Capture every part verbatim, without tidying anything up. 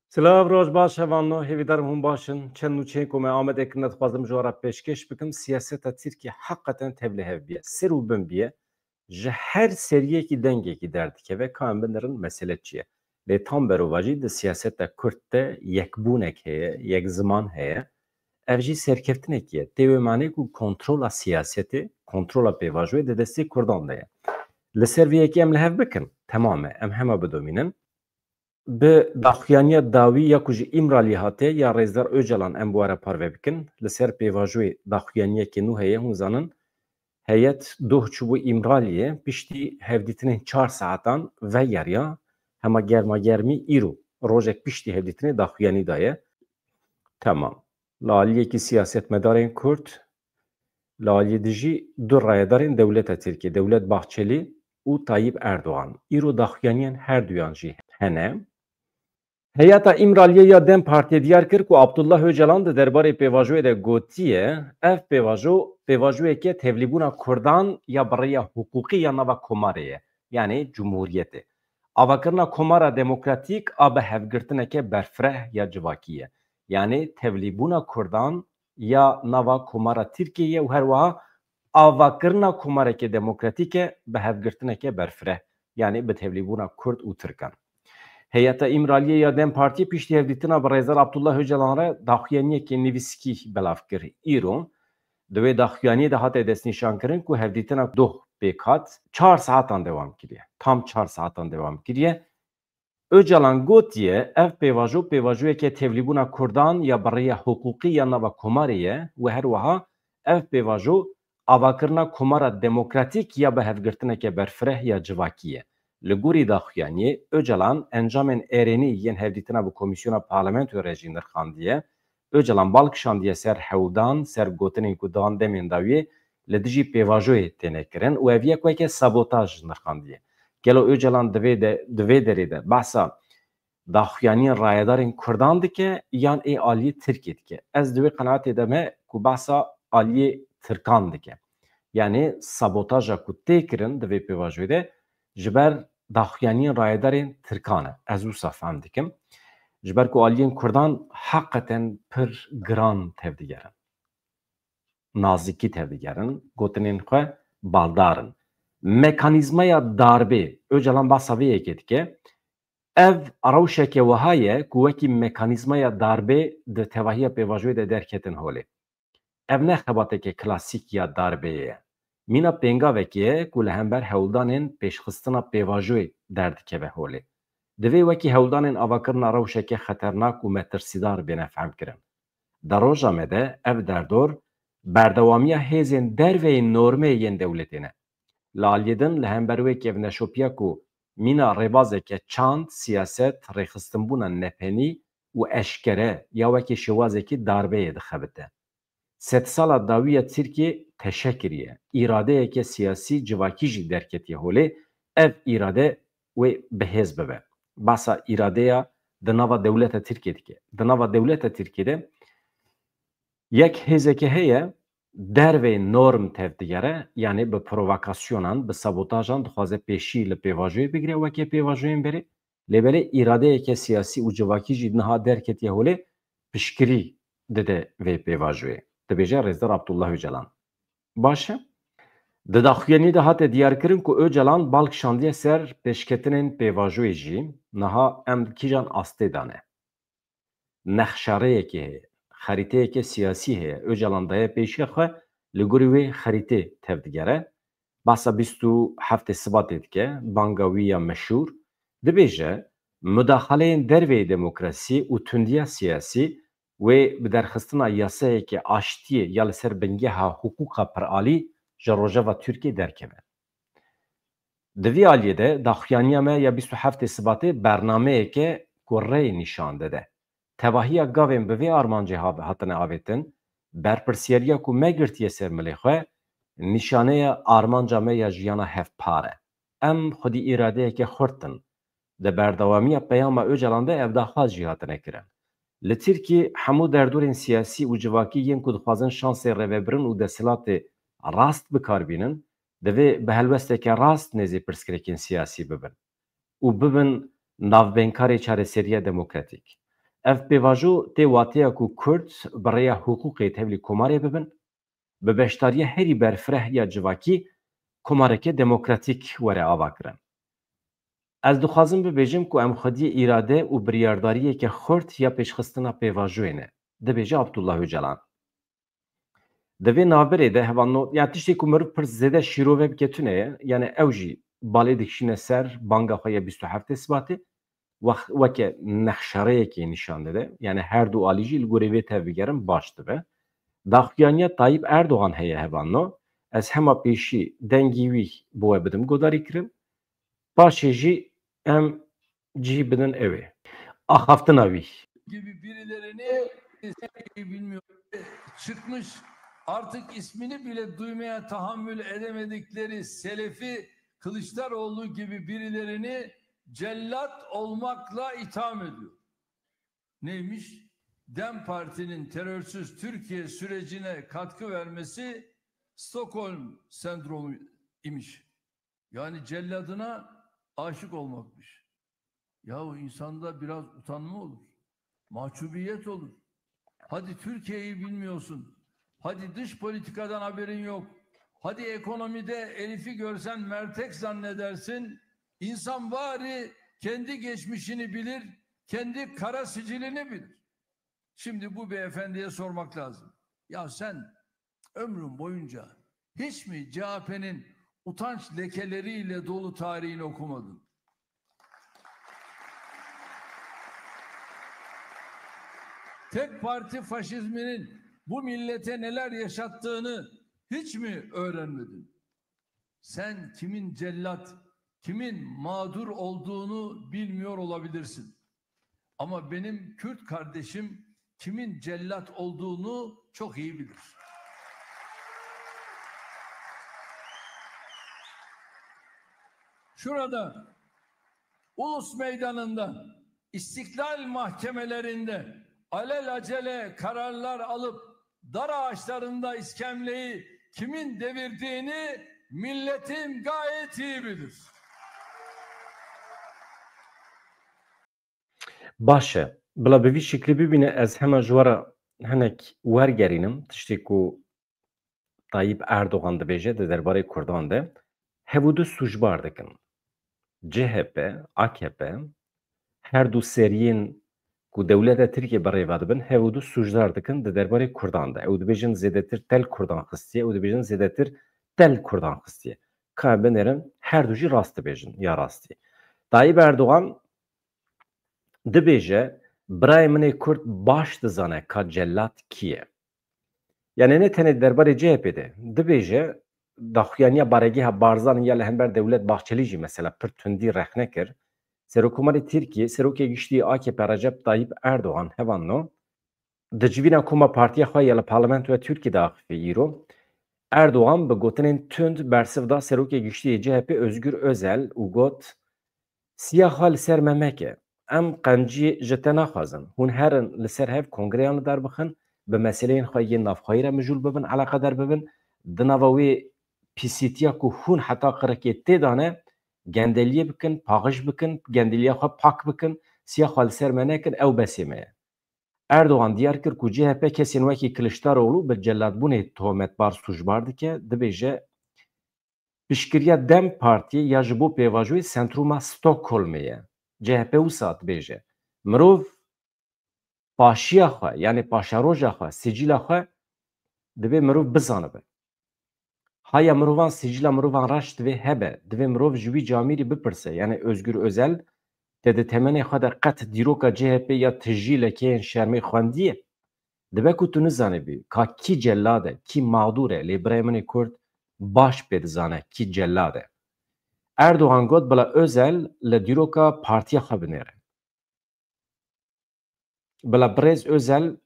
Silav, roj baş hevalno, hêvîdarim hûn baş in. Çend nûçeyên ku me Amedê kirine dixwazim ji we re pêşkêş bikim. Siyaseta Tirkiyê heqeten tevlî hev bûye. Ser û bin bûye. Ji her seriyekî dengekî derdikeve, ka em binirin mesele çi ye. Lê tam berovajî di siyaseta Kurd de yekbûnek heye, yek ziman heye. Ev jî serkeftinekî ye. Tê wê manê ku kontrola siyasetê, kontrola pêvajoyê di destê Kurdan de ye. Li ser vê yekê em li hev bikin. Temam e. Em hema bidomînin. Bi daxuyaniya dawî ya ku ji Îmraliyê hate ya Rêzdar Ocalan em bi we re parve bikin. Li ser pêvajoyê daxuyaniyekê nû heye, hûn zanin. Heyet doh çûbû Îmraliyê, piştî hevdîtinên çar saetan vegeriya, hema germa germî îro, rojek piştî hevdîtinê daxuyanî daye. Temam. Li aliyekî siyasetmedarên Kurd, li aliyê din jî du rayedarên dewleta Tirkiyê, Dewlet Bahçelî û Tayyip Erdogan. Îro daxuyaniyên her duyan jî hene. Heyeta Îmraliyê ya DEM Partiyê diyar kir ku Abdullah Ocalan di derbarê pêvajoyê de gotiye, ev pêvajo, pêvajoyeke tevlîbûna Kurdan ya bi rêya hiqûqî ya nava komarê ye, yanî cumhuriyetê. Avakirina komara demokratîk a bi hevgirtineke berfireh ya civakî ye. Yanî tevlîbûna Kurdan ya nava komara Tirkiyê ye û her wiha avakirina komareke demokratîk e bi hevgirtineke berfireh, yanî bi tevlîbûna Kurd û Tirkan. Heyeta Îmraliyê ya DEM Partiyê piştî hevdîtina bi Rêzdar Abdullah Ocalan re daxuyaniyekê nivîskî belav kir. Îro di wê daxuyaniyê de hate destnîşankirin ku hevdîtina doh pêk hat, çar saetan dewam kiriye. Tam çar saetan dewam kiriye. Ocalan gotiye, ev pêvajo, pêvajoyeke tevlîbûna Kurdan ya bi rêya hiqûqî ya nava komarê ye û her wiha ev pêvajo avakirina komara demokratîk ya bi hevgirtineke berfireh ya civakî ye. Li gorî daxuyaniyê, Ocalan encamên erênî yên hevdîtina bi komîsyona parlamentoyê re jî nirxandiye. Ocalan bal kişandiye ser hewldan, ser gotinên ku di van demên dawiyê li dijî pêvajoyê têne kirin û ev yek weke sabotaj nirxandiye. Gelo Ocalan di vê de, di vê derê de behsa daxuyaniyên rayedarên Kurdan dike yan ê aliyê Tirkiyê dike? Ez di wê qenaetê de me ku behsa aliyê Tirkan dike. Yanî sabotaja ku tê kirin di vê pêvajoyê de ji ber daxuyaniyên rayedarên Tirkan e. Ez wisa fehm dikim. Ji ber ku aliyên Kurdan heqeten pir giran tevdigerin. Nazikî tevdigerin, gotinên xwe baldar in. Mekanîzmaya darbê, Ocalan behsa vê yekê dike, ev rewşeke wiha ye ku wekî mekanîzmaya darbê di tevahiya pêvajoyê de derketin holê. Ev ne xebateke klasîk ya darbeyê ye. Mîna pêngavekê ye ku li hember hewldanên pêşxistina pêvajoyê derdikeve holê. Divê wekî hewldanên avakirina rewşeke xeternak û metirsîdar bêne fehmkirin. Di roja me de ev derdor berdewamiya hêzên derveyî normê yên dewletê ne. Li aliyê din li hember wê kevneşopiya ku mîna rêbazeke çand, siyaset, rêxistinbûna nepenî û eşkere ya wekî şêwazekî darbeyê dixebite. Sedsala dawî ya Tirkiyê teşe kiriye. Îradeyeke siyasî civakî jî derketiye holê. Ev îrade wê bi hêz bibe. Behsa îradeya di nava dewleta Tirkiyê dike. Di nava dewleta Tirkiyê de yek hêzeke heye, derveyî norm tevdigere, yanî bi provokasyonan, bi sabotajan dixwaze pêşî li pêvajoyê bigire weke pêvajoyên berê. Lê belê îradeyeke siyasî û civakî jî niha derketiye holê, piştgirî dide vê pêvajoyê. Dibêje Rêzdar Abdullah Ocalan. Baş e. Di daxuyaniyê de hate diyarkirin ku Ocalan bal kişandiye ser pêşketinên pêvajoyê jî, niha em di kîjan astê de ne. Nexşareyekê heye, xerîteyeke siyasî heye. Ocalan daye pêşiya xwe, li gorî wê xerîtê tevdigere. Behsa bîst û heftê Sibatê dike, banga wî ya meşhûr. Dibêje, mudaxaleyên derveyî demokrasî û tundiya siyasî wê bi derxistina yasayeke aştiyê ya li ser bingeha hiqûqa piralî ji rojeva Tirkiyê derkeve. Di vî aliyê de daxuyaniya me ya bîst û heftê Sibatê bernameyeke ku rê nîşan dide. Tevahiya gavên bi vê armancê have-, hatine avêtin, berpirsiyariya ku me girtiye ser milê xwe, nîşaneya armanca me ya jiyana hevpar e. Em xwedî îradeyeke xurt in. Di berdewamiya peyama Ocalan de ev daxwaz jî hatine kirin. Li Tirkiyê hemû derdorên siyasî û civakî yên ku dixwazin şansê rêvebirin û desthilatê rast bi kar bînin, divê bi helwesteke rast nêzî pirsgirêkên siyasî bibin û bibin navbênkarê çareseriya demokratîk. Ev pêvajo tê wateya ku Kurd bi rêya hiqûqê tevlî komarê bibin, bi beşdariya herî berfireh ya civakî komareke demokratîk were avakirin. Ez dixwazim bibêjim ku em xwediyê îrade û biryardariyeke xurt ya pêşxistina pêvajoyê ne, dibêje Abdullah Ocalan. Di vê navberê de hevalno, ya tiştê ku meriv pir zêde şîrove bike tune ye, yani ew jî balê dikişîne ser banga xwe ya bîst û heftê Sibatê, wex-, weke nexşereyekê nîşan dide, yani her du alî jî li gorî vê tevbigerin baş dibe. Daxuyaniya Tayyip Erdogan heye hevalno, ez hema pêşî dengî wî bi we bidim godarîkirin, paşê jî em cihî bidin ew ê. Axaftina wî. Gibi birilerini bilmiyor. Çıkmış artık ismini bile duymaya tahammül edemedikleri Selefi Kılıçdaroğlu gibi birilerini cellat olmakla itham ediyor. Neymiş? DEM Parti'nin terörsüz Türkiye sürecine katkı vermesi Stockholm sendromu imiş. Yani celladına aşık olmakmış. Yahu insanda biraz utanma olur. Mahcubiyet olur. Hadi Türkiye'yi bilmiyorsun. Hadi dış politikadan haberin yok. Hadi ekonomide Elif'i görsen mertek zannedersin. İnsan bari kendi geçmişini bilir, kendi kara sicilini bilir. Şimdi bu beyefendiye sormak lazım. Ya sen ömrün boyunca hiç mi C H P'nin utanç lekeleriyle dolu tarihini okumadın? Tek parti faşizminin bu millete neler yaşattığını hiç mi öğrenmedin? Sen kimin cellat, kimin mağdur olduğunu bilmiyor olabilirsin. Ama benim Kürt kardeşim kimin cellat olduğunu çok iyi bilir. Şurada Ulus Meydanı'nda, İstiklal mahkemelerinde alelacele kararlar alıp dar ağaçlarında iskemleyi kimin devirdiğini milletim gayet iyi bilir. Baş e. Bila bi vî şiklî bibîne, ez hema ji we re hinek wergerînim. Tiştê ku Tayyip Erdogan dibêje di derbarê Kurdan de, hev û du sûcbar dikin. C H P, A K P, her du seriyên ku dewleta Tirkiyê bi rê ve dibin, hev û du sûcdar dikin di derbarê Kurdan de. Ew dibêjin zêdetir tel Kurdan xistiye, ew dibêjin zêdetir tel Kurdan xistiye. Ka em binêrin, her du jî rast dibêjin, ya rastî. Tayyip Erdogan dibêje, birayê min ê Kurd baş dizane ka celat kî ye. Yani ne tenê derbarê C H P de, dibêje, daxuyaniya baregeha Barzanî ya li hember Dewlet Bahçelî jî mesela pir tundî rexne kir. Serokkomarê Tirkiyê, Serokê Giştî A K P Recep Tayyip Erdogan hevalno, di civîna koma partiya xwe ya li Parlamentoya Tirkiyê de axifiye îro, Erdogan bi gotinên tund bersiv da Serokê Giştî yê C H P Özgür Özel û got, "Siya xwe li ser me meke. Em qenciyê ji te naxwazin. Hûn herin li ser hev kongreyan li dar bixin, bi meseleyên xwe yên navxweyî re mijûl bibin, eleqedar bibin. Di nava wê pîsîtiya ku hûn heta qirikê tê de ne, gendeliyê bikin, paxij bikin, gendeliya xwe pak bikin, siya xwe li ser me nekin, ew besê me ye." Erdogan diyar kir ku C H P kesên wekî Kiliçdaroglu bi celadbûnê tohmetbar, sûcbar dike, dibêje, piştgiriya DEM Partiyê ya ji bo pêvajoyê Sentruma Stockholmê ye. C H P wisa dibêje, mirov paşiya xwe, yani paşeroja xwe, sicîla xwe divê mirov bizanibe. Haya mirovan sicîla mirovan reş divê hebe, divê mirov ji wî camîrî bipirse, yani Özgür Özel, te di temenê xwe de qet dîroka C H P ya tijî lekeyên şermê xwendiye? Dibe ku tu nizanibî ka kî celad e, kî mağdûr e, lê birayê min ê Kurd baş pê dizane kî celad e. Erdogan got, bila Özel li dîroka partiya xwe binêre. Bila birêz Özel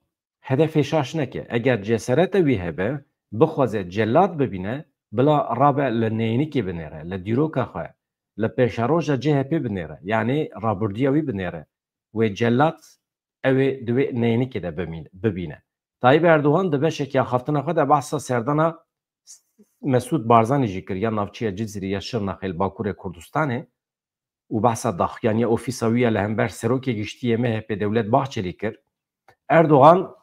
hedefê şaş neke. Eger cesereta wî hebe, bixwaze celad bibîne, bila rabe li neynikê binêre, li dîroka xwe, li pêşeroja C H P binêre, yanî rabirdiya wî binêre. Wê celad ew ê di wê neynikê de bimîn-, bibîne. Tayyip Erdogan di beşekî axaftina xwe de behsa serdana Mesûd Barzanî jî kir, ya navçeya Cizîrê ya Şirnexê li Bakurê Kurdistanê. û behsa daxuyaniya ofîsa wî ya li hember Serokê Giştî yê M H P Dewlet Bahçelî kir. Erdogan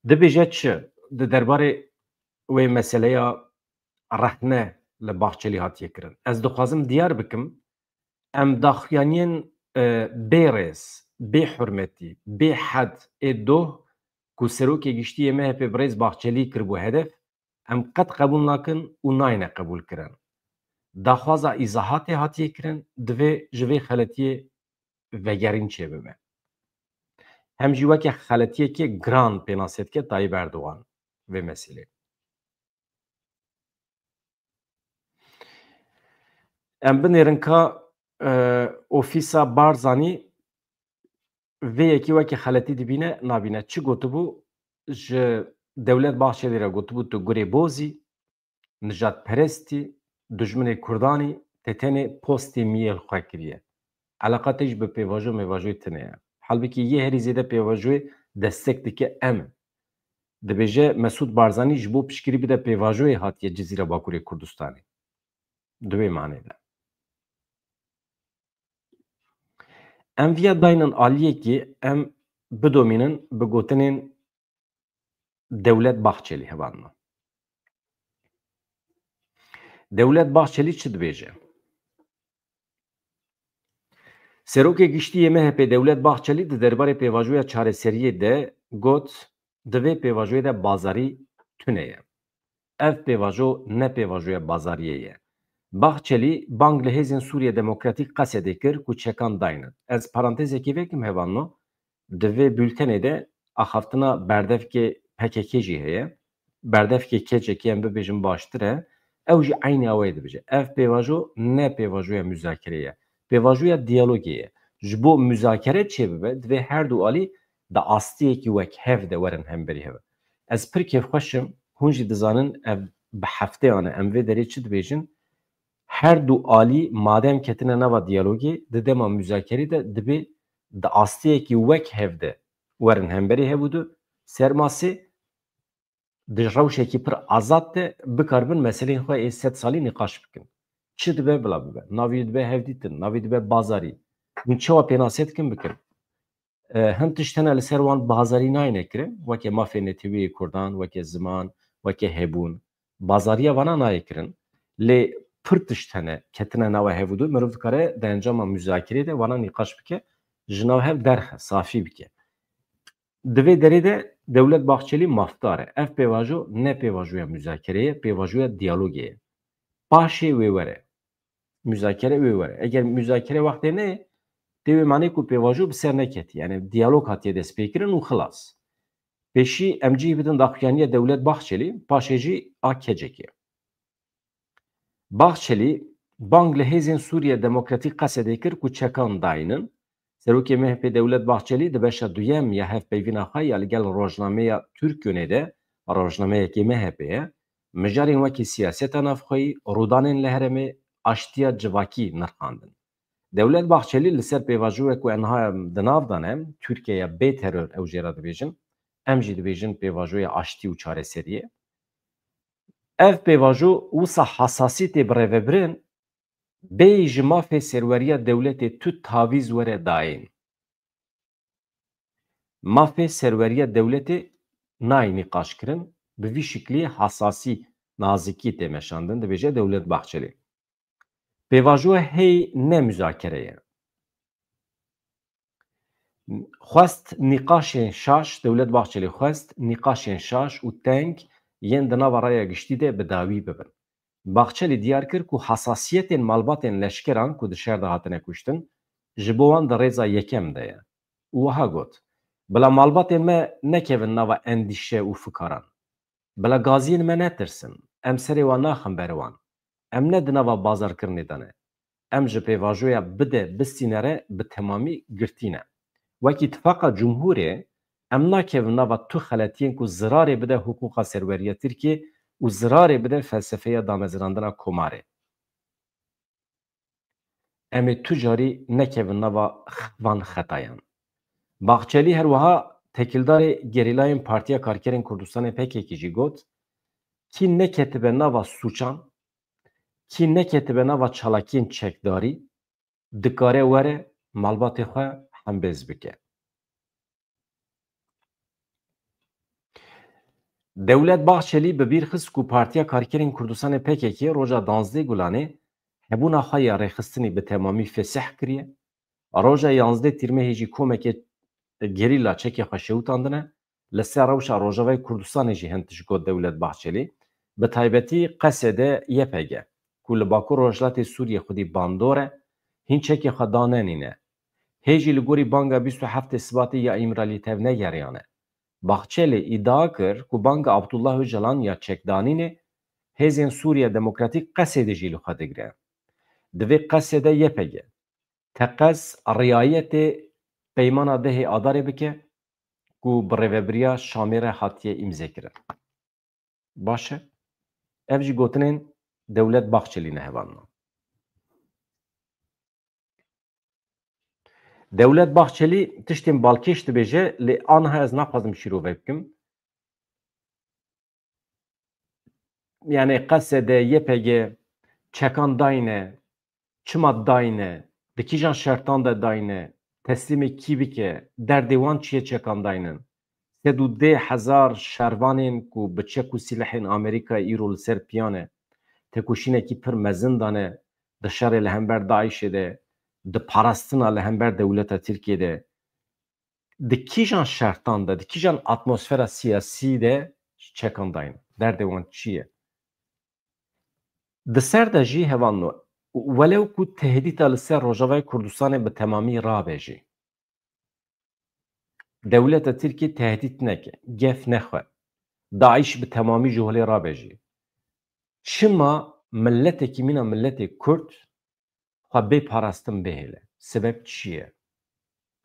dibêje çi? Di derbarê wê meseleya rehne li Bahçelî hatiye kirin. Ez dixwazim diyar bikim, em daxuyaniyên, e, bê rêz, bê hurmetî, bê hed ê doh ku Serokê Giştî yê M H P birêz Bahçelî kiribû hedef, em qet qebûl nakin û nayne qebûlkirin. Daxwaza îzahatê hatiye kirin, divê ji vê xeletiyê vegerîn çêbibe. Hem jî weke xeletiyekê giran pênasê dike Tayyip Erdogan vê meselê. Em binêrin ka, e, ofîsa Barzanî vê yekê wekî xeletî dibîne, nabîne. Çi gotibû? Ji Dewlet Bahçelî re gotibû tu gurê bozî, nijadperestî, dijminê Kurdanî, te tenê postê miyê li xwe kiriye. Eleqa te jî bi pêvajo mêvajoyê tune ye. Halbikî yê herî zêde pêvajoyê destek dike em in. Dibêje Mesûd Barzanî ji bo piştgirî bide pêvajoyê hatiye Cizîra Bakurê Kurdistanê. Di wê manê de. Em viya daynin aliyekî em bidomînin bi gotinên Dewlet Bahçelî hevalno. Dewlet Bahçelî çi dibêje? Serokê Giştî yê M H P Dewlet Bahçelî di derbarê pêvajoya çareseriyê de got, di vê pêvajoyê de bazarî tune ye. Ev pêvajo ne pêvajoya bazariyê ye. Bahçelî bang li hêzên Sûriye Demokratîk Qesedê kir ku çekan daynin. Ez parantezekê vekim hevalno, di vê bultenê de axaftina berdevkê P K K jî heye. Berdevkê keçekê em bibêjin baştir e. Ew jî eynî awayê dibêje. Ev pêvajo ne pêvajoya muzakerê ye. Pêvajoya diyalogê ye. Ji bo muzakere çêbibe, divê her du alî di astiyekî wek hev de werin hemberî hev. Ez pir kêfxweş im. Hûn jî dizanin ev bi hefteyan e. Em vê derê çi dibêjin? Her du alî madem ketine nava diyalogê, di dema muzakerê de dibê di astiyekî wek hev de werin hemberî hev û du ser masê di rewşekî pir azad de bikaribin meseleyên xwe ê sed salî nîqaş bikin. Çi dibe bila bibe. Navî wî dibe hevdîtin, navî dibe bazarî. Hûn çawa pênasê dikin bikin. E, hin tişt hene li ser wan bazarî nayne kirin, weke mafê neteweyê Kurdan, weke ziman, weke hebûn. Bazariya vana nayê kirin. Lê pir tişt hene ketine nava hev û du, mirov dikare di encama muzakerê de vana nîqaş bike, ji nav hev derxe, safî bike. Di vê derê de Dewlet Bahçelî mafdar e. Ev pêvajo ne pêvajoya muzakerê ye, pêvajoya diyalogê ye. Paşê wê were. Muzakere wê were. Eger muzakere wextê neyê, tê wê manê ku pêvajo bi ser neketî. Yani diyalog hatiye destpêkirin û xilas. Pêşî em cih bidin daxuyaniya Dewlet Bahçelî, paşê jî a kecekê. Bahçelî bang li hêzên Sûriye Demokratîk Qesedê kir ku çekan daynin. Serokê M H P Dewlet Bahçelî di beşa duyem ya hevpeyvîna xwe ya li gel rojnameya Türkgün'ê de, rojnameyekê M H P ye, mijarên wekî siyaseta navxweyî, rûdanên li herêmê, aştiya civakî nirxandin. Dewlet Bahçelî li ser pêvajoyê ku em niha di nav de ne, Tirkiyeya bê teror ew jê re dibêjin, em jî dibêjin pêvajoya aştî û çareseriyê. Ev pêvajo wisa hesasî tê birêvebirin, bêyî ji mafê serweriya dewletê tu tavîz were dayîn. Mafê serweriya dewletê nayê nîqaş kirin, bi vî şiklî hesasî, nazikî tê meşandin, dibêje Dewlet Bahçelî. Pêvajoya heyî ne muzakere ye. Xwest nîqaşên şaş, Dewlet Bahçelî xwest nîqaşên şaş û teng yên di nava raya giştî de bi dawî bibin. Bahçelî diyar kir ku hesasiyetên malbatên leşkeran ku di şer de hatine kuştin, ji bo wan di rêza yekem de ye. Û wiha got, bila malbatên me nekevin nava endîşe û fikaran. Bila gaziyên me netirsin. Em serê wan naxin ber wan. Em ne di nava bazarkirinê de ne. Em ji pêvajoya bide bistîne re bi temamî girtî ne. Wekî Tifaqa Cumhurê em nakevin nava tu xeletiyên ku zirarê bide hiqûqa serweriya Tirkiyê û zirarê bide felsefeya damezrandina komarê. Em ê tu carî nekevin nava van xetayan. Bahçelî her wiha tekildarê gerîlayên Partiya Karkerên Kurdistanê P K K jî got, kî neketibe nava sûcan, kî neketibe nava çalakiyên çekdarî, dikare were malbatê xwe hembêz bike. Dewlet Bahçelî bi bîr xist ku Partiya Karkerên Kurdistanê P K K roja danzdeh Gulanê hebûna xwe ya rêxistinî bi temamî fesih kiriye. Roja yanzdeh Tîrmehê jî komeke gerîla çekê xwe şewitandine. Li ser rewşa Rojavayê Kurdistanê jî hin tişt got Dewlet Bahçelî. Bi taybetî Qesede Y P G, ku li Bakur Rojhilatê Sûriyê xwedî bandor e, hîn çekê xwe danenîne. Hê jî li gorî banga bîst û heftê Sibatê ya Îmralî tevnegeriyane. Bahçelî îdia kir ku banga Abdullah Ocalan ya çekdanînê hêzên Sûriya Demokratîk Qesedê jî li xwe digire. Divê Qesede Y P G teqez riayetê peymana dehê Adarê bike ku bi rêvebiriya Şamê re hatiye îmzekirin. Baş e. Ev jî gotinên Dewlet Bahçelî ne hevalno. Dewlet Bahçelî tiştên balkêş dibêje, lê aniha ez naxwazim şîrove bikim. Yani Qesede, Y P G çekan dayne, çima dayne, di kîjan şertan de dayne, teslîmê kî bike, derdê wan çi ye çekan daynin? Sed û deh hezar şervanên ku bi çek û sîlehên Amerîkayê îro li ser piyan e, tekoşînekî pir mezin dane di şerê li hember DAIŞê de, di parastina li hember dewleta Tirkiyê de, di kîjan şertan de, di kîjan atmosfera siyasî de çekan dayne? Derdê wan çi ye? Di ser de jî hevalno, welew ku tehdîta li ser Rojavayê Kurdistanê bi temamî rabe jî, dewleta Tirkiyê tehdît neke, gef nexwe, DAIŞ bi temamî ji holê rabe jî, çima miletekî mîna miletê Kurd xwe bê parastin bihêle? Sebeb çi ye?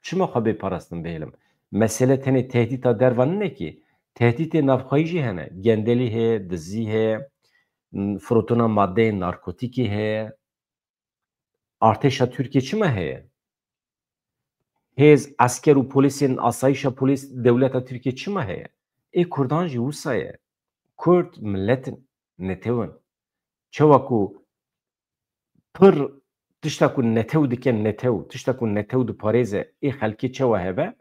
Çima xwe bê parastin bihêlim? Mesele tenê tehdîta derva nine kî. Tehdîtê navxweyî jî hene. Gendelî heye, dizî heye, firotuna madeyên narkotîkî heye. Artêşa Tirkiyê çima heye? Hêz, esker û polîsên asayîşa polîs dewleta Tirkiyê çima heye? Ê Kurdan jî wisa ye. Kurd milet in, netew in. Çawa ku pir tişta ku netew dike netew, tişta ku netew diparêze, ê xelkê çawa hebe,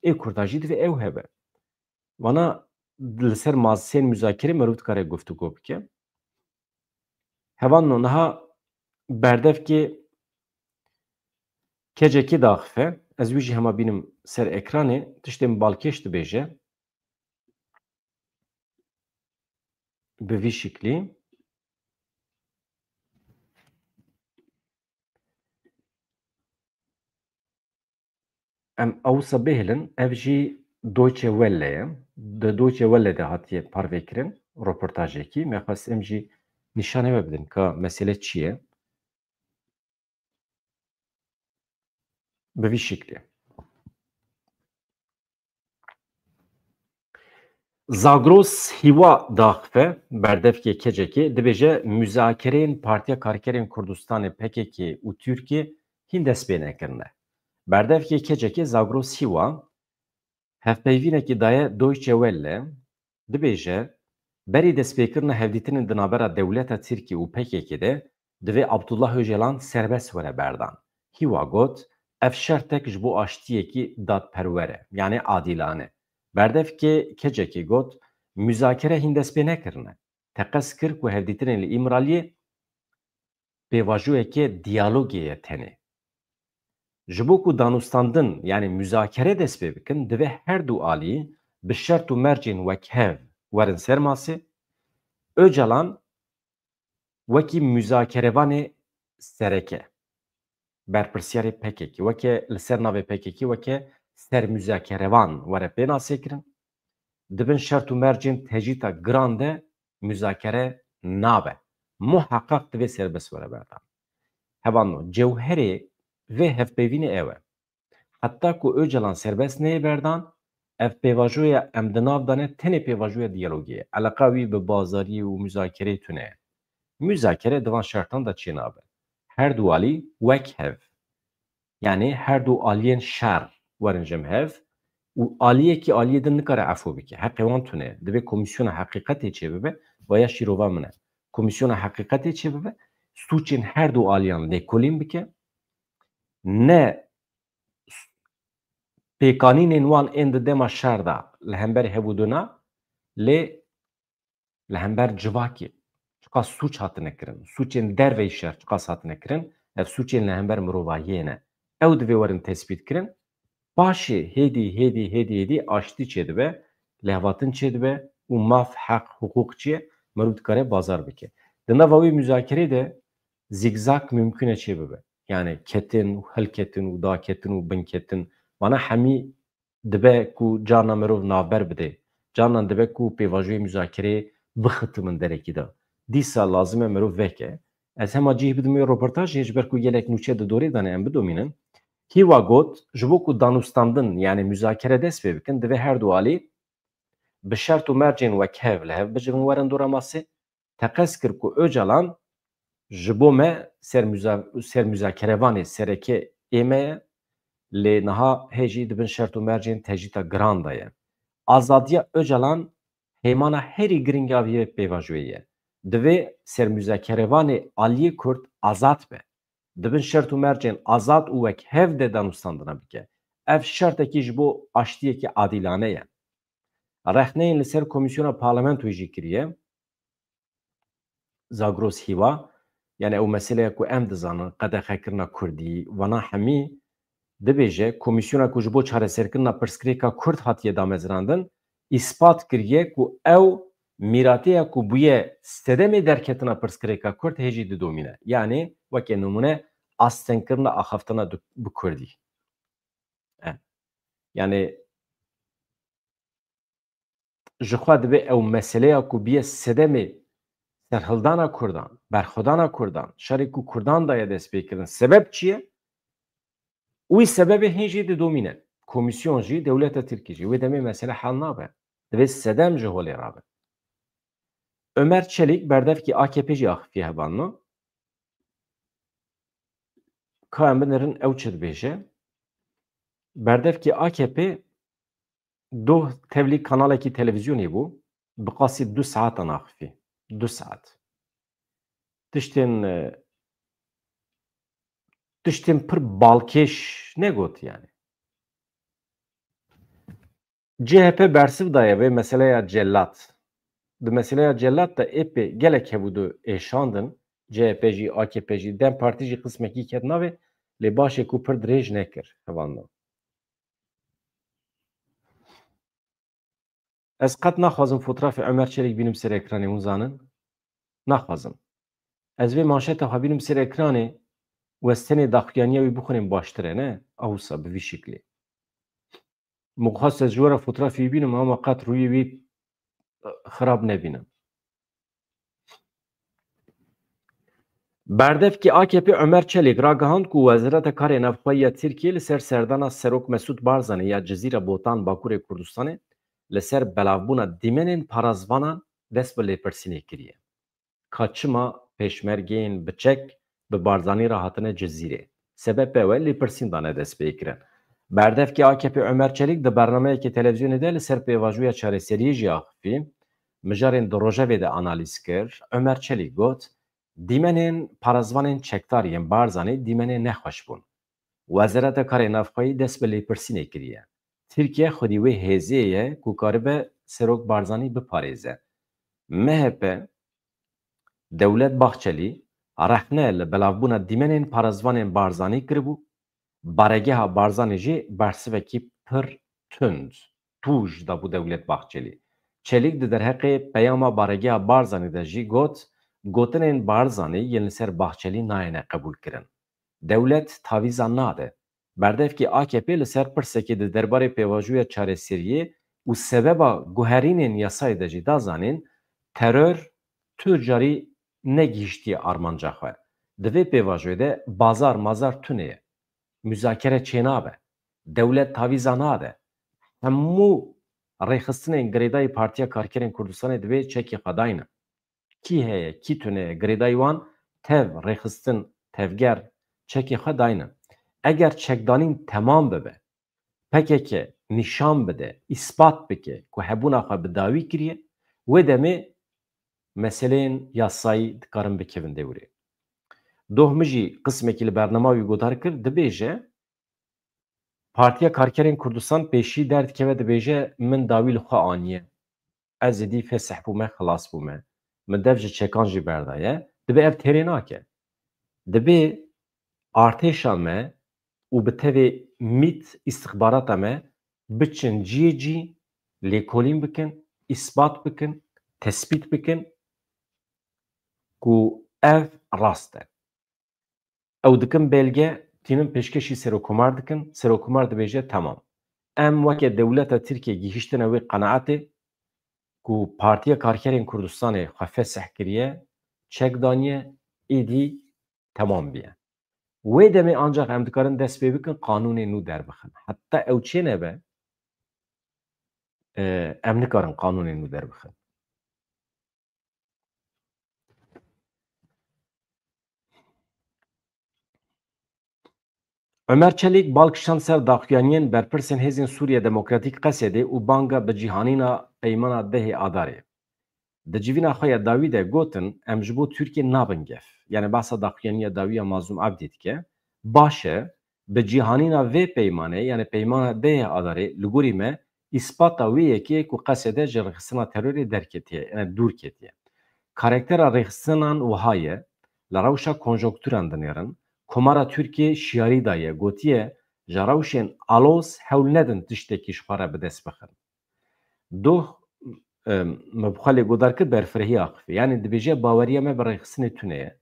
ê Kurda jî divê ew hebe. Vana li ser maseyên muzakirê meriv dikare guftûgo bike. Hevalno niha berdevkê kecekê daxife, ez wî jî hema bînim ser ekranê, tiştên balkêş dibêje. Bi vî şiklî. Em ewsa bihêlin, ev jî Deutsche Welle ye. Di Deutsche Welle de hatiye parvekirin, roportajekî. Me xwest em jî nîşanê we bidin ka mesele çi ye. Bi vî şiklî. Zagros Hîwa daxife, berdevkê kecekê, dibêje muzakereyên Partiya Karkerên Kurdistanê P K K û Tirkiyê hîn dest pê nekirine. Berdevkê kecekê Zagros Hîwa hevpeyvînekî daye Deutsche Welle, dibêje, berî destpêkirina hevdîtinên di navbera dewleta Tirkiyê û P K K de divê Abdullah Ocalan serbest were berdan. Hîwa got, ev şertek ji bo aştiyekî dadperwer e, yanî adîlane. Berdevkê kecekê got, muzakere hîn dest pê nekirine. Teqez kir ku hevdîtinên li Îmraliyê pêvajoyeke diyalogê ye tenê. Ji bo ku danûstandin, yanî muzakere dest pê bikin, divê her du alî bi şert û mercên wekhev werin ser masê. Ocalan wekî muzakerevanê sereke, berpirsiyarê P K K, weke li ser navê P K K, weke sermuzakerevan were pênasekirin. Di bin şert û mercên tecrîta giran de muzakere nabe. Muheqeq divê serbest were berdan. Hevalno, cewherê vê hevpeyvînê ew e. Heta ku Ocalan serbest neyê berdan, ev pêvajoya em di nav de ne, tenê pêvajoya diyalogê ye. Eleqa wî bi bazariyê û muzakereyê tune ye. Muzakere di van şertan de çênabe. Her du alî wek hev, yanî her du aliyên şer werin cem hev û aliyekî aliyê din nikare efû bike. Heqê wan tune ye. Divê komîsyona heqîqetê çêbibe, vaya şîrova min e. Komîsyona heqîqetê çêbibe, sûcên her du aliyan lêkolîn bike. ne pêkanînên wan ên di dema şer de li hember hevûdûna, lê li hember civakê. Çiqas sûç hatine kirin, sûçên derveyî şer çiqas hatine kirin, ev sûçên li hember mirovahiyê ne. Ew divê werin tespît kirin. Paşê hêdî, hêdî, hêdî, hêdî aştî çêdibe, lêhatin çêdibe û maf, heq, hiqûq çi ye, mirov dikare bazar bike. Di nava wê muzakerê de zîgzag mimkun e çêbibe. Yani ketin û hilketin û daketin û binketin. Vana hemî dibe ku carna mirov navber bide. Carnan dibe ku pêvajoyê muzakereyê bixitimin derekî de. Dîsa lazim e mirov veke. Ez hema cih bidim wê roportajê ji ber ku gelek nûçe di dorê de ne em bidomînin. Hîwa got, ji bo ku danûstandin, yani muzakere dest pê bikin, divê her du alî bi şert û mercên wekhev li hev bicivin werin dora masê. Teqez kir ku Ocalan ji bo me sermuza-, sermuzakerevanê sereke ê me ye, lê niha hê jî di bin şert û mercên tecrîta giran de ye. Azadiya Ocalan heymana herî giring a vê pêvajoyê ye. Divê sermuzakerevanê aliyê Kurd azad be. Di bin şert û mercên azad û wekhev de danûstandina bike. Ev şertekî ji bo aştiyekî adîlane ye. Rexneyên li ser komîsyona parlamentoyê jî kiriye. Zagros Hîwa, yani ew meseleya ku em dizanin, qedexekirina kurdî, vana hemî dibêje, komîsyona ku ji bo çareserkirina pirsgirêka kurd hatiye damezrandin, îspat kiriye ku ew mîrateya ku bûye sedemê derketina pirsgirêka kurd hê jî didomîne. Yani weke nimûne astengkirina axaftina du-, bi kurdî. E, yani ji xwe dibe ew meseleya ku bûye sedemê serhildana kurdan, berxwedana kurdan, şerê ku kurdan daye destpêkirin, sebeb çi ye? Wî sebebê hîn jî didomîne. Komîsyon jî, dewleta Tirkî jî. Wê demê mesele hel nabe. Divê sedem ji holê rabe. Ömer Çelik berdevkî A K P jî axifiye hevalno. Ka em binêrin ew çi dibêje? Berdevkî A K P doh tevlî kanalekî televîzyonê bû, bi qasî du saetan axifî. Du saet. Tiştên, e, tiştên pir balkêş negot yani. C H P bersiv daye vê meseleya celat. Di meseleya celat de ê pê gelek hevûdu êşandin. C H P jî, A K P jî, DEM Partî jî qismekî ket navê, lê başê ku pir dirêj nekir, hevalno. Ez qet naxwazim fotrafê Ömer Çelik bînim ser ekranê, hûn zanin? Naxwazim. Ez vê manşeta xwe bînim ser ekranê, û ez tenê daxuyaniya wî bixwînim baştir e, ne? Awsa, bi vî şiklê. Min xwest ez ji we re fotrafê wî bînim, ama qet rûyê wî, e, xirab nebînim. Berdevkî A K P Ömer Çelik ragihand ku Wezareta Karê Navxwe ya Tirkiyê li ser serdana Serok Mesûd Barzanî ya Cizîra Botan Bakurê Kurdistanê li ser belavbûna dîmenên parazvanan dest bi lêpirsînê kiriye. Ka çima pêşmergeyên bi çek bi Barzanî re hatine Cizîrê? Sebebe ew e, lêpirsîn dane destpêkirin. Berdevkê A K P Ömer Çelik di bernameyekê televîzyonê de li ser pêvajoya çareseriyê jî axifî, mijarên di rojevê de analîz kir. Ömer Çelik got, dîmenên parazvanên çekdar yên Barzanî dîmenê nexweş bûn. Wezareta Karê Navxweyî dest bi lêpirsînê kiriye. Tirkiye xwedî wê hêzê ye ku karibe Serok Barzanî biparêze. M H P, Dewlet Bahçelî rexne li belavbûna dîmenên parazvanên Barzanî kiribû, baregeha Barzanî jî bersivekî pir tund, tûj dabû Dewlet Bahçelî. Çelîk di derheqê peyama baregeha Barzanî de jî got, gotinên Barzanî yên li ser Bahçelî nayêne qebûlkirin. Dewlet tavîza nade. Berdevkê A K P li ser pirsekê di derbarê pêvajoya çareseriyê û sebeba guherînên yasayê de jî da zanîn, teror tu carî negihiştiye armanca xwe. Di vê pêvajoyê de bazar mazar tune ye. Muzakere çênabe. Dewlet tavîza nade. Hemû rêxistinên girêdayî Partiya Karkerên Kurdistanê divê çekê xwe daynin. Kî heye, kî tune ye, girêdayî wan tev, rêxistin, tevger, çekê xwe daynin. Eger çekdanîn temam bibe, P K K nîşan bide, îspat bike ku hebûna xwe bi dawî kiriye, wê demê meseleyên yasayî dikarin bikevin dewrê. Doh min jî qismekî li bernama wî guhdar kir, dibêje, Partiya Karkerên Kurdistan pêşî derdikeve, dibêje, min dawî li xwe aniye. Ez êdî fesih bûme, xilas bûme. Min dev ji çekan jî berdaye. Dibê ev têrê nake. Dibê artêşa me û bi tevê mît îstixbarata me biçin ciyê cî, lêkolîn bikin, îspat bikin, tespît bikin ku ev rast e. Ew dikin belge, tînin pêşkêşî Serokkomar dikin, Serokkomar dibêje, temam. Em weke dewleta Tirkiye gihîştine wê qenaetê ku Partiya Karkerên Kurdistanê xwe fesih kiriye, çek daniye, êdî temam biye. Wê demê ancax em dikarin dest pê bikin, qanûnê nû derbixin. Heta ew çê nebe, e, em nikarin qanûnê nû derbixin. Ömer Çelik bal kişand ser daxuyaniyên berpirsên Hêzên Sûriye Demokratîk, Qesedê, û banga bi cîhanîna peymana dehê Adarê. Di civîna xwe ya dawî de gotin, em ji bo Tirkiye nabin gef. Yani behsa daxuyaniya dawî ya Mazlûm Abdî dike. Baş e, bi cîhanîna vê peymanê, yani peymana dehê Adarê, li gorî me îspata wê yekê ku Qesede ji rêxistina terorê derketiye, yani dûr ketiye. Karaktera rêxistinan wiha ye, li rewşa konjonkturan dinêrin, Komara Tirkiye şiyarî daye, gotiye, ji rewşên aloz hewl nedin tiştekî ji xwe re bi dest bixin. Doh, em, me bi xwe lê guhdar kir berfirehî axifî. Yanî dibêje baweriya me bi rêxistinê tune ye.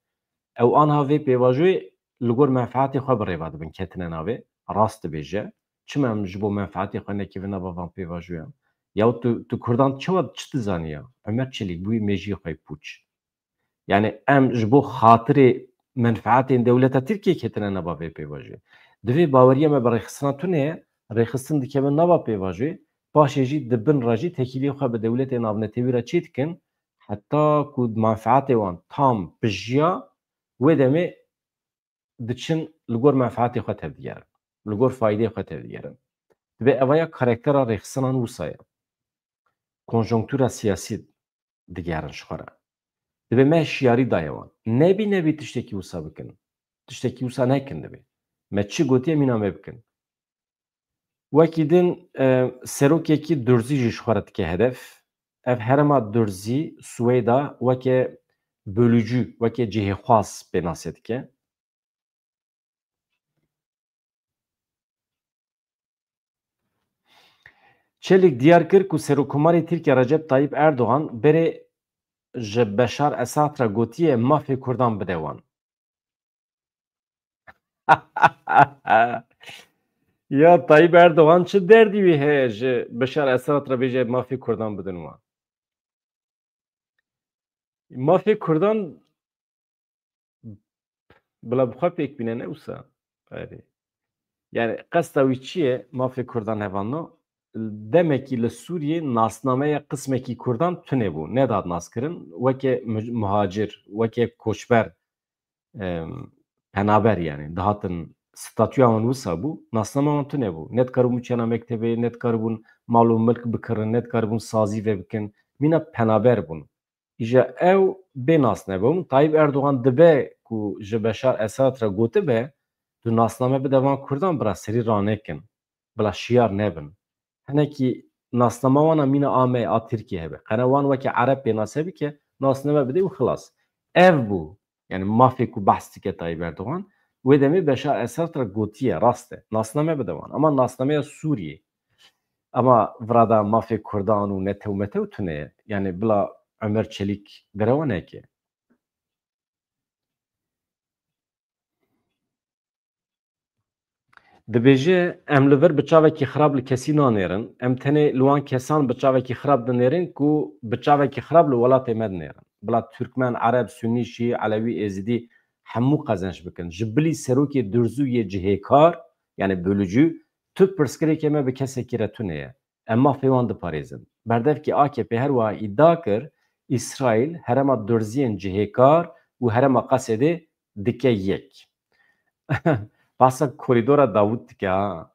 Ew anha vê pêvajoyê li gor menfeetê xwe bi rêva dibin, ketine navê. Rast dibêje. Çima em ji bo menfeetê xwe nekevin nava van pêvajoyan? Yaw tu, tu Kurdan çawa çi dizaniya? Ömer Çelik bûyî mêjiyê xwe yê pûç. Yani em ji bo xatirê menfeetên dewleta Tirkiye ketine nava vê pêvajoyê. Divê baweriya me bi rêxistina tune ye, rêxistin dikevin nava pêvajoyê, paşê jî di bin re jî tekîliyê xwe bi dewletê navnetewî re çê dikin, heta ku menfeetê wan tam bijiya, wê demê diçin li gor menfeetê xwe tevdigerin, li gor faydeyê xwe tevdigerin. Divê evaya karaktera rêxistinan wisa ye. Konjonktura siyasî digerin ji xwe re. Divê me şiyarî daye wan. Nebî nebî tiştekî wisa bikin. Tiştekî wisa nekin divê. Me çi gotiye mîna me bikin. Wekî din, e, serokekî Durzî jî ji xwe re dike hedef. Ev herêma Durzî, Swêda weke bölücü, weke cihêxwaz pênase dike. Çelik diyar kir ku Serokkomarê Tirkiye Recep Tayyip Erdogan berê ji Beşar Esad re gotiye mafê Kurdan bide wan. Ya Tayyip Erdogan çi derdî wî heye ji Beşar Esad re bêje mafê Kurdan bidin wan? Mafê Kurdan bila bi xwe pêk bîne ne wisa. Erê. Yani qesta wî çi ye? Mafê Kurdan hevalno. Demekî li Sûriyê nasnameya qismekî Kurdan tune bû. Nedat naskirin. Weke mu-, muhacir, weke koçber, em, penaber yani. Dihatin statûya wan wisa bû. Nasnama wan tune bû. Ne dikaribûn biçiyana mektebê, ne dikaribûn mal û milk bikirin, ne dikaribûn sazî vebikin. Mîna penaber bûn. Îja ew bê nasname bûn. Tayyip Erdogan dibe ku ji Beşar Esad re gotibe, tu nasname bide van Kurdan, bila serî ranekin, bila şiyar nebin. Hinekî nasnama wan a mîna a me, a Tirkiyê hebe. Qene wan weke Ereb pênase bike, nasname bide û xilas. Ev bû. Yani mafê ku behs dike Tayyip Erdogan, wê demê Beşar Esad re gotiye, rast e. Nasname bide wan. Ama nasnameya Sûriyê, ama virada mafê Kurdan û netew metew tune ye. Yani bila Ömer Çelik derewa neke. Dibêje, em li vir bi çavekî xirab li kesî nanêrin. Em tenê li wan kesan bi çavekî xirab dinêrin ku bi çavekî xirab li welatê me dinêrin. Bila Tirkmen, Ereb, Sunnî, Şîî, Elewî, Êzidî hemû qezenç bikin. Ji bilî serokê Durzû yê cihêkar, yani bölücü, tu pirsgirêkê me bi kesekî re tune ye. Em mafê wan diparêzin. Berdevkê A K P her wiha îdia kir, Îsraîl herêma Durziyên cihêkar û herêma Qesedê dike yek. Bahsa korîdora Dawûd dike ha.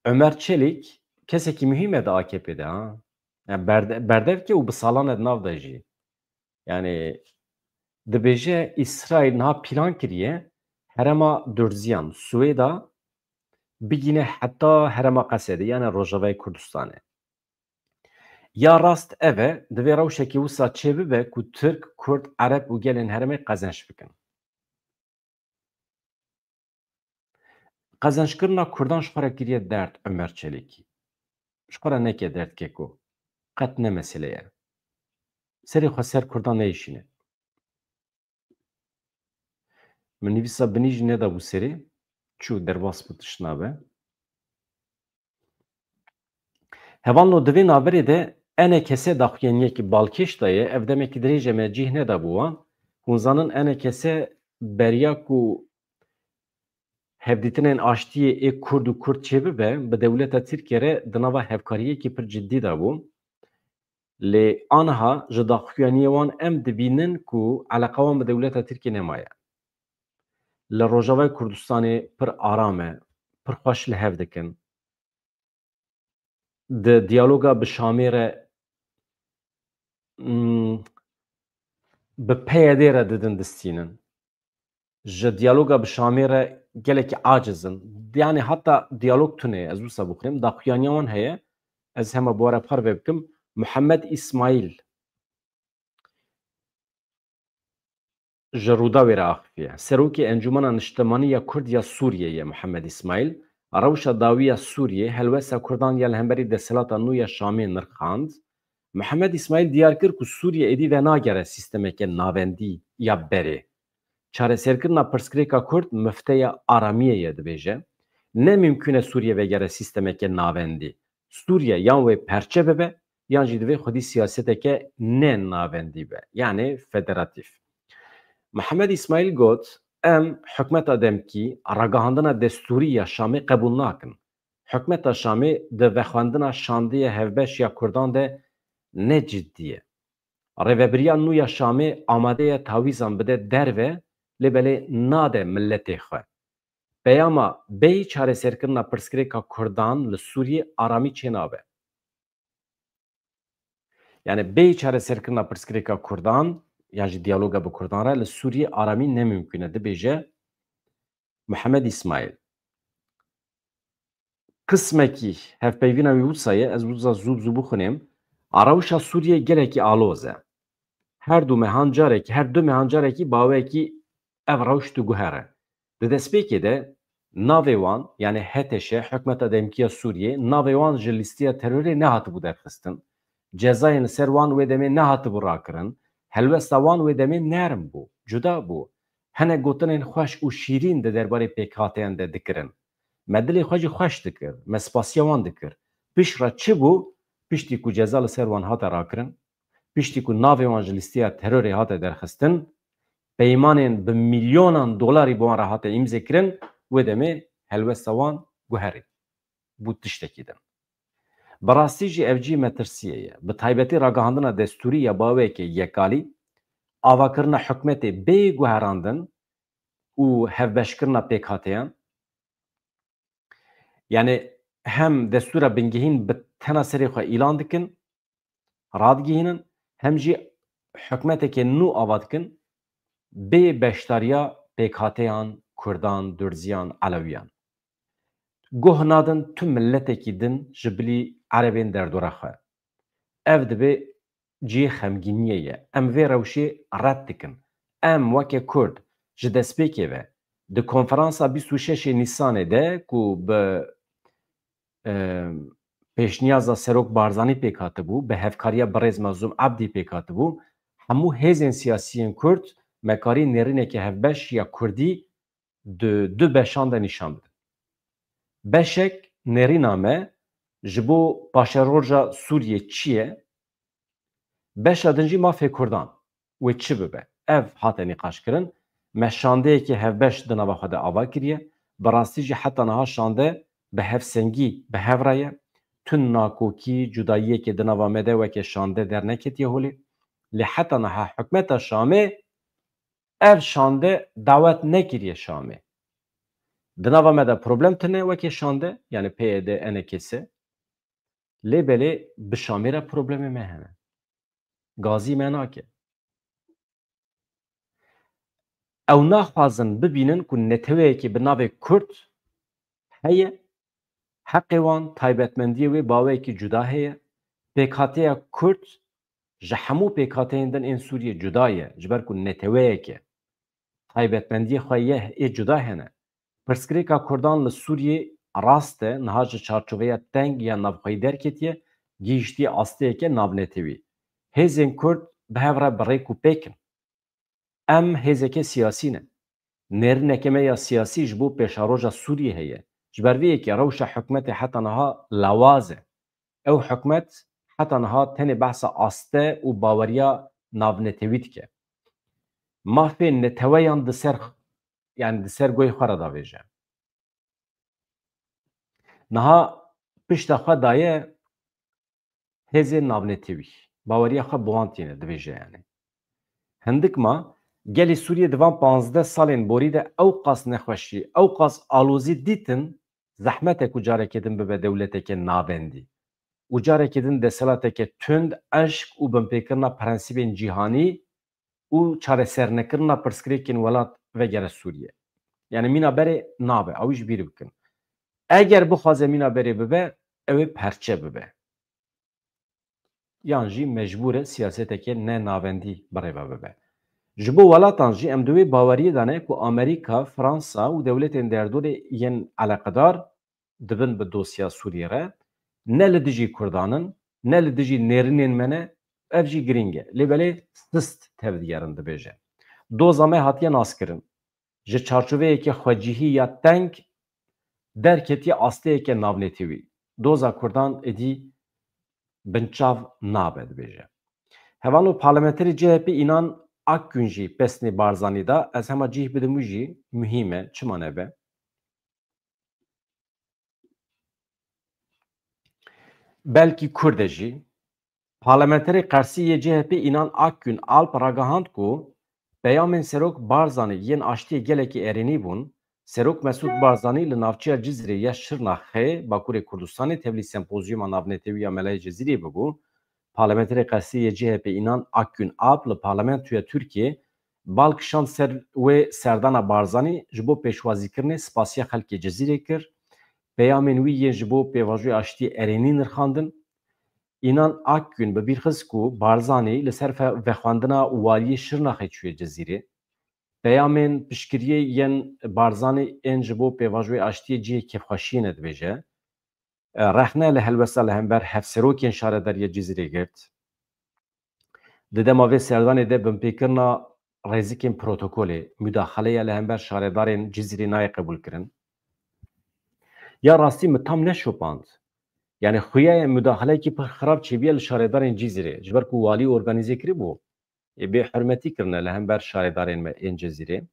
Ömer Çelik kesekî muhîm e di A K P de ha. Yani berde-, berdevkê û bi salan e di nav de jî. Yani Dibêje Îsraîl niha plan kiriye herêma Durziyan, Swêda bigîne heta herêma Qesedê, yani Rojavayê Kurdistanê. Ya rast ev e, divê rewşekî wisa çêbibe ku Tirk, Kurd, Ereb û gelên herêmê qezenç bikin. Qezençkirina Kurdan ji xwe re kiriye derd, Ömer Çelîkî. Ji xwe re neke derd keko. Qet ne mesele ye. Serê xwe ser Kurdan neyşîne. Min nivîsa binî jî nedabû serê. Çû derbas bû, tişt nabe. Hevalno, di vê navberê de E N K S daxuyaniyekî balkêş daye, ev demekî dirêj e me cih nedabû wan. Hûn zanin E N K S beriya ku hevdîtinên aştiyê ê Kurd û Kurd çêbibe, bi dewleta Tirkiye re di nava hevkariyekî pir cidî de bû. Lê aniha ji daxuyaniyê wan em dibînin ku eleqa wan bi dewleta Tirkiye nemaye. Li Rojavayê Kurdistanê pir aram e, pir xweş li hev dikin. Di diyaloga bi Şamê re, hmm, bi P Y D re didin distînin. Ji diyaloga bi Şamê re gelekî aciz in. Yani heta diyalog tune ye, ez wisa bixwînim. Daxuyaniya wan heye, ez hema bi we re parve bikim. Muhammed Îsmaîl ji Rûdawê re axiviye. Serokê Encûmena Niştimanî ya Kurd ya Sûriyê ye Muhammed Îsmaîl. Rewşa dawî ya Sûriyê, helwesta Kurdan ya li hemberî desthilata nû ya Şamê nirxand. Muhammed Îsmaîl diyar kir ku Sûriye êdî venagere sîstemeke navendî ya berê. Çareserkirina pirsgirêka Kurd mifteya aramiyê ye, dibêje. Ne mimkûn e Sûriye vegere sîstemeke navendî. Sûriye yan wê perçe bibe, yan jî divê xwedî siyaseteke ne navendî be, yani federatîf. Mihemed Îsmaîl got, em hikûmeta demkî ragihandina destûrî ya Şamê qebûl nakin. Hikûmeta Şamê di vexwendina şandeyê hevbeş ya Kurdan de ne cidî ye. Rêvebiriya nû ya Şamê amade ye tawîzan bide derve, lê belê nade miletê xwe. Peyama bêyî çareserkirina pirsgirêka Kurdan li Sûriyê aramî çênabe. Yani bêyî çareserkirina pirsgirêka Kurdan, yan jî diyaloga bi Kurdan re li Sûriyê aramî ne mimkûn e, dibêje Mihemed Îsmaîl. Qismekî hevpeyvîna wî wisa ye, ez wisa zû bi zû bixwînim. A rewşa Sûriyê gelekî aloz e. Her du mehan carekî, her du mehan carekî baweyekî ev rewş diguhere. Di destpêkê de navê wan, yani H T Ş, Hikûmeta Demkî ya Sûriyê, navê wan ji lîstiya terorê nehatibû derxistin. Cezayên li ser wan wê demê nehatibû rakirin. Helwesta wan wê demê nerm bû, cuda bû. Hinek gotinên xweş û şîrîn di derbarê pêkhateyan de dikirin. Me dilê xwe jî xweş dikir, me spasiya wan dikir. Piştre çi bû? Piştî ku ceza li ser wan hate rakirin, piştî ku navê wan ji lîsteya terorê hate derxistin, peymanên bi milyonan dolarî bi wan re hate îmzekirin, wê demê helwesta wan guherî bû tiştekî din. Bi rastî jî ev cî metirsiyê ye. Bi taybetî ragihandina destûrî ya baweyeke yekalî, avakirina hikûmetê bê guherandin û hevbeşkirina pêkhateyan. Yani hem destûra bingehîn bi tena serê xwe îlan dikin, radigihînin, hem jî hikûmeteke nû ava dikin bê beşdariya pêkhateyan, Kurdan, Durziyan, Elewiyan. Guh nadin tu miletekî din ji bilî Erebên derdora xwe. Ev dibe cihê xemgîniyê ye. Em vê rewşê red dikin. Em weke Kurd ji destpêkê ve di konferansa bîst û şeşê Nîsanê de ku bi, e, pêşniyaza Serok Barzanî pêk hatibû, bi hevkariya birêz Mazlûm Ebdî pêk hatibû, hemû hêzên siyasiyên Kurd me karî nêrîneke hevbeş ya Kurdî di du beşan de nîşan bidin. Beşek nêrîna me ji bo paşeroja Sûriyê çi ye? Beşa din jî mafê Kurdan wê çi bibe? Ev hate nîqaşkirin. Me şandeyekê hevbeş di nava xwe de ava kiriye. Bi rastî jî heta niha şande bi hevsengî bi hev re ye. Tu nakokî, cudayiyekê di nava me de weke şande derneketiye holê. Lê heta niha hikûmeta Şamê ev şande dawet nekiriye Şamê. Di nava me de problem tune weke şande, yani P Y D, E N K S. Lê belê bi Şamê re problemê me hene. Gazî me nake. Ew naxwazin bibînin ku neteweyekê bi navê Kurd heye, heqê wan, taybetmendiyê wê bi awayekî cuda heye, pêkhateya Kurd ji hemû pêkhateyên din ên Sûriyê cuda ye, ji ber ku neteweyek e. Taybetmendiyê xwe ye ê cuda hene. Pirsgirêka Kurdan li Sûriyê rast e, niha ji çarçoveya teng ya navxweyî derketiye, gihîştiye asteyeke navnetewî. Hêzên Kurd bi hev re bi rêk û pêk in. Em hêzeke siyasî ne. Nêrîneke me ya siyasî ji bo pêşaroja Sûriyê heye. Ji ber vê yekê rewşa hikûmetê heta niha lawaz e. Ew hikûmet heta niha tenê behsa aste û baweriya navnetewî dike. Mafê neteweyan di ser, yani di ser goyê xwe re davêje. Niha pişta xwe daye hêzên navnetewî. Baweriya xwe bi wan tîne, dibêje yani. Hindik ma, gelê Sûriyê di van panzdeh salên borî de ew qas nexweşî, ew qas alozî dîtin, zehmet e ku carekê din bibe dewleteke navendî. Û carekê din desthilateke tund, eşk û binpêkirina prensîbên cîhanî û çaresernekirina pirsgirêkên welat vegere Sûriyê. Yani mîna berê nabe, ew jî bîr bikin. Eger bixwaze mîna berê bibe, ew ê perçe bibe. Yan jî mecbûr e siyaseteke ne navendî bi rê ve bibe. Ji bo welatan jî em di wê baweriyê de ne ku Amerîka, Fransa û dewletên derdorê yên eleqedar dibin bi dosya Sûriyê re, ne li dijî Kurdan in, ne li dijî nêrînên me ne, ev jî girîng e. Lê belê sist tevdigerin, dibêje. Doza me hatiye naskirin. Ji çarçoveyeke xwecihî ya teng derketiye asteyeke navnetewî. Doza Kurdan êdî binçav nabe, dibêje. Hevano parlamenterê C H P Înan Akgün jî pesnê Barzanî da, ez hema cih bidim wî jî, muhîm e, çima nebe? Belkî Kurd e jî. Parlamenterê Qersî yê C H P Înan Akgün Alp ragihand ku peyamên Serok Barzanî yên aştiyê gelekî erênî bûn. Serok Mesûd Barzanî li navçeya Cizîrê ya Şirnaxê, Bakurê Kurdistanê, tevlî sempozyûma navnetewî ya Melayê Cizîrê bibû. Parlamenterê Qersî yê C H P Înan Akgün Alp li parlamentoya Tirkiyê bal kişand ser wê serdana Barzanî, ji bo pêşwazîkirinê spasiya xelkê Cizîrê kir. Peyamên wî yên ji bo pêvajoya aştiyê erênî nirxandin. Înan Akgün bi bîr xist ku Barzanî li ser fe-, vexwendina waliyê Şirnaxê çûye Cizîrê. Peyamên piştgiriyê yên Barzanî ên ji bo pêvajoyê aştiyê cihê kêfxweşiyê ne, dibêje. E, rexne li helwesta li hember hevserokên şaredariyê Cizîrê girt. Di dema vê serdanê de binpêkirina rêzikên protokolê, mudaxaleya li hember şaredarên Cizîrê nayê qebûlkirin. Ya rastî min tam neşopand. Yani xuya ye mudaxaleyekî pir xirab çêbiye li şaredarên Cizîrê. Ji ber ku walî organîze kiribû, ê bê hurmetî kirine li hember şaredarên me ên Cizîrê.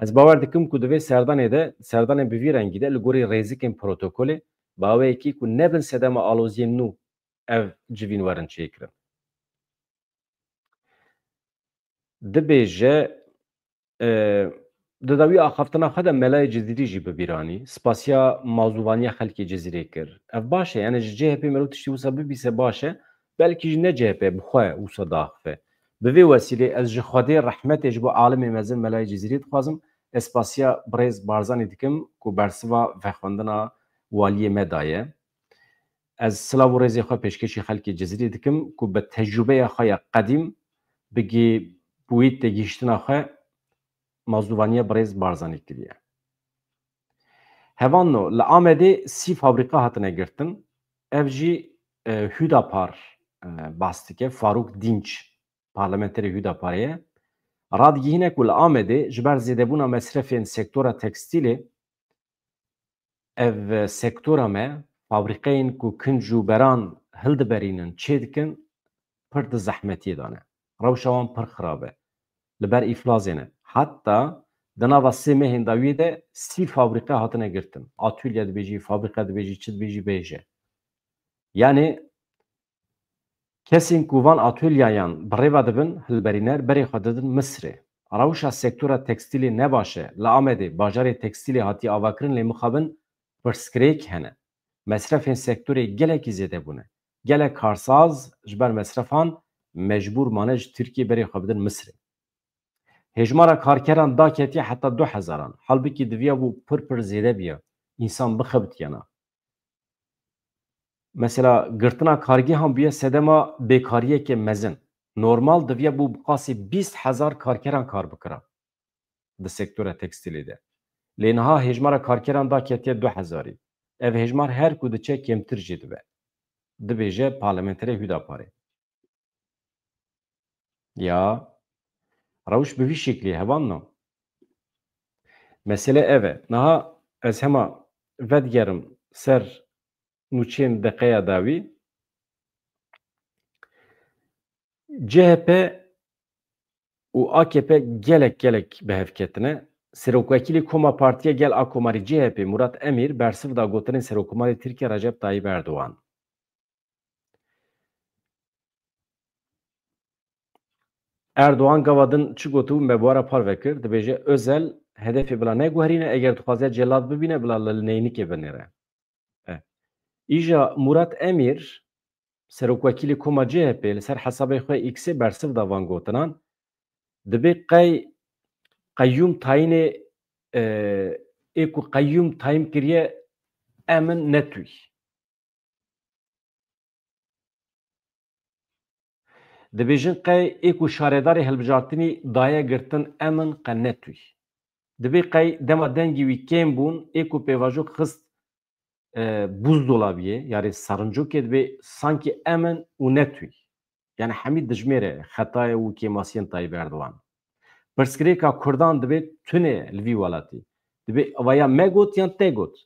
Ez bawer dikim ku di vê serdanê de, serdanên bi vî rengî de li gorî rêzikên protokolê, bi awayekî ku nebin sedema aloziyên nû ev civîn werin çêkirin. Dibêje, e, di dawî axaftina xwe de Melayê Cizîrî jî bi bîr anî. Spasiya mazûvaniya xelkê Cizîrê kir. Ev baş e, yani ji C H P meriv tiştî wisa bibîse baş e, belkî jî ne C H P bi xwe wisa diaxife. Bi vê wesîlê ez ji Xwedê rehmetê ji bo alimê mezin Melayê Cizîrî dixwazim. Ez spasiya birêz Barzanî dikim ku bersiva vexwendina waliyê me daye. Ez silav û rêzê xwe pêşkêşî xelkê Cizîrê dikim ku bi tecrûbeya xwe ya qedîm bi gê-, bi wî têgihiştina xwe mazûvaniya birêz Barzanî kiriye. Hevano, li Amedê sî fabrîka hatine girtin. Ev jî, e, Hüdapar, e, bahs dike. Faruk Dinç, parlamenterê Hüdaparê ye. Radigihîne ku li Amedê ji ber zêdebûna mesrefên sektora tekstîlê, ev sektora me, fabrîkeyên ku kinc û beran hildiberînin, çêdikin, pir di zehmetiyê de ne. Rewşa wan pir xirab e. Li ber îflazê ne. Heta di nava sê mehên dawiyê de sî fabrîke hatine girtin. Atölye dibêjî, fabrîke dibêjî, çi dibêjî bêje. Yani kesên ku van atölyayan bi rê ve dibin, hilberîner berê xwe didin Misirê. Rewşa sektora tekstîlê ne baş e. Li Amedê bajarê tekstîlê hatiye avakirin, lê mixabin pirsgirêk hene. Mesrefên sektorê gelekî zêde bûne. Gelek karsaz ji ber mesrefan mecbûr mane ji Tirkiyê berê xwe bidin Misirê. Hêjmara karkeran daketiye heta du hezaran. Halbikî diviya bû pir pir zêde biya. Însan bixebitiyana. Mesela girtina kargehan bûye sedema bêkariyeke mezin. Normal diviya bû bi qasî bîst hezar karkeran kar bikira di sektora tekstîlê de. Lê niha hêjmara karkeran daketiye du hezarî. Ev hêjmar her ku diçe kêmtir jî dibe. Dibêje parlamenterê Hüdaparê. Ya, rewş bi vî şeklî hevalno. Mesele ev e. Niha ez hema vedigerim ser nûçeyên deqeya dawî. C H P û A K P gelek gelek bi hev ketine. Serokwekîlê Koma Partiya Gel a Komarî C H P Murat Emîr bersiv da gotinên Serokkomarê Tirkiye Recep Tayyip Erdogan. Erdogan gava din çi gotibû me bi we re parve kir, dibêje Özel hedefê bila neguherîne, eger dixwaze celat bibîne bila li neynikê binêre. E. Îja Murat Emîr, serokwekîlê koma C H P li ser hesabê xwe X-ê bersiv da van gotinan, dibê qey qeyûm tayînê, e, ê ku qeyûm tayîn kiriye, emin netûy. Dibêjin qey ê ku şaredarê hilbijartinî daye girtin emin qe netûy. Dibê qey dema dengê wî kêm bûn, ê ku pêvajo xist, e, buzdolabiyê, yarê serinçokê dibê sankî emin û netûy. Yani hemî dijmêre xetayê û kêmasiyên Tayyip Erdogan. Pirsgirêka Kurdan dibê tune ye li vî welatî. Dibê vaya me got yan te got.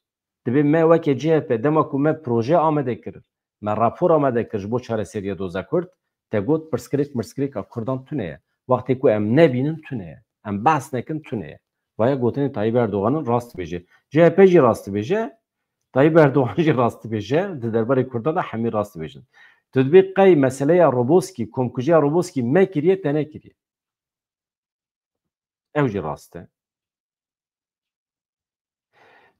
Dibê me weke C H P dema ku me proje amade kir, me rapor amade kir ji bo çareseriya doza Kurd, te got pirsgirêk mirsgirêka Kurdan tune ye. Wextê ku em nebînin tune ye. Em behs nekin tune ye. Vaya gotinê Tayyip Erdoganin rast dibêje. C H P jî rast dibêje. Tayyip Erdogan jî rast dibêje. Di derbarê Kurdan de hemî rast dibêjin. Tu dibê qey meseleya Roboskî, komkujiya Roboskî me kiriye, te nekiriye. Ew jî rast e.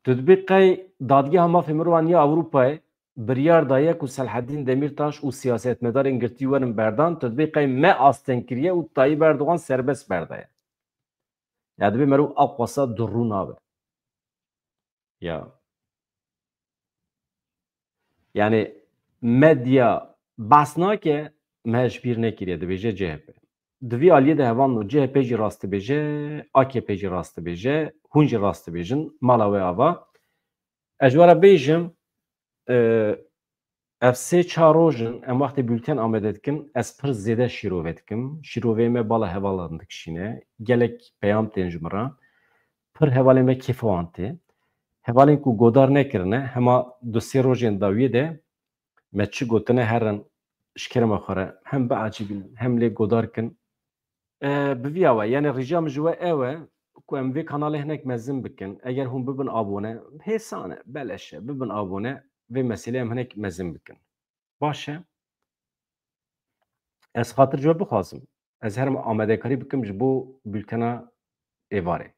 Tu dibê qey Dadgeha Mafê Mirovan ya Ewropayê biryar daye ku Selahaddîn Demîrtaş û siyasetmedarên girtî werin berdan, tu dibê qey me asteng kiriye û Tayyip Erdogan serbest berdaye. Ya dibê meriv aqwasa durû nabe. Ya. Yani medya behs nake, me ji bîr nekiriye, dibêje C H P. Di vî aliyê de hevalno C H P jî rast dibêje, A K P jî rast dibêje, hûn jî rast dibêjin, mala we ava. Ez ji we re bêjim, e, ev sê çar roj in, em wextê bülten amade dikin, ez pir zêde şîrove dikim. Şîroveyê me bala hevalan dikişîne, gelek peyam tên ji min re. Pir hevalên me kêfa wan tê. Hevalên ku godar nekirine, hema du sê rojên dawiyê de me çi gotine herin ji kerema xwe re hem biecibînin, hem lê godar kin. E, bi vî awe, yani rîca min ji we ew e ku em vê kanalê hinek mezin bikin. Eger hûn bibin abone, hêsan e, beleş e, bibin abone, vê meselê em hinek mezin bikin. Baş e. Ez xatir ji we bixwazim. Ez her amadekarî bikim ji bo bültena êvarê.